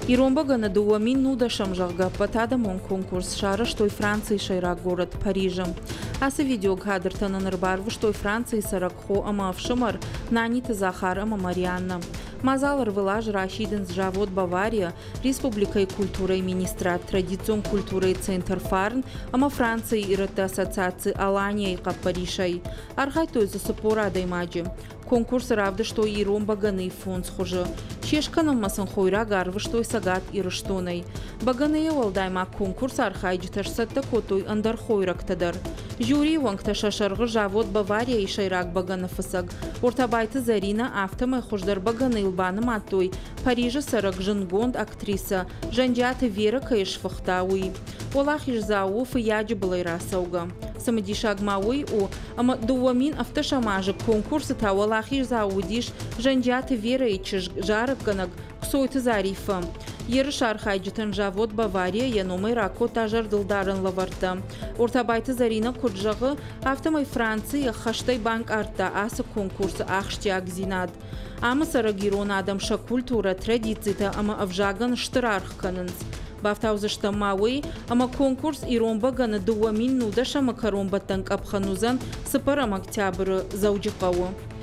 Ирон бӕгӕны 2010-ӕм, зӕгъгӕ, ӕппӕтадӕмон конкурс сарӕзтой Францийы сӕйраг горӕт Парижы. Ацы видеокадртӕ нын ӕрбарвыстой Францийы цӕрӕг хо ӕмӕ ӕфсымӕр Наниты Захар ӕмӕ Марианнӕ. Мадзал ӕрвылаз расидынц завод «Бавария», республикӕйы культурӕйы министрад, традицион культурӕйы центр «Фарн» ӕмӕ Францийы ирӕтты ассоциаци «Алания-йы хъӕппӕрисӕй. Архайдтой дзы 40 адӕймаджы. Конкурсы равдыстой ирон бӕгӕныйы фондз хуызы. Се скӕнынмӕ сын хойраг арвыстой Цӕгат Ирыстонӕй. Бӕгӕныйӕ уӕлдай ма конкурсы архайджытӕ сцӕттӕ кодтой ӕндӕр хойрӕгтӕ дӕр. Жюрийы уӕнгтӕ сӕ сӕргъы завод «Бавария-йы сӕйраг бӕгӕныфыцӕг Ортабайты Зӕринӕ, афтӕмӕй хуыздӕр бӕгӕныйыл банымадтой, Парижы цӕрӕг зындгонд актрисӕ Зӕнджиаты Верӕ кӕй сфыхта, уый. Уӕлахиздзау у Фыййаджы былӕй рацӕугӕ. Цымыдисаг ма уый у, ӕмӕ 2017 азы конкурсы та уӕлахиздзау уыдис Зӕнджиаты Верӕйы чызг, зарӕггӕнӕг Кцойты Зариффӕ. Ерысы архайджытӕн завод «Бавария» йӕ номӕй ракодта зӕрдылдарӕн лӕвӕрттӕ. Ортабайты Зӕринӕ куыд зӕгъы, афтӕмӕй Францийы ӕххӕстӕй банкъардта ацы конкурсы ахсджиагдзинад. Амы цӕрӕг ирон адӕм сӕ культурӕ, традицитӕ ӕмӕ ӕвзагӕн стыр аргъ кӕнынц. Бафтаудзыстӕм ма уый, ӕмӕ конкурс «Ирон бӕгӕны» 2010-ы кӕронбӕттӕн къӕпхӕн уыдзӕн цыппӕрӕм октябры Дзӕуджыхъӕуы.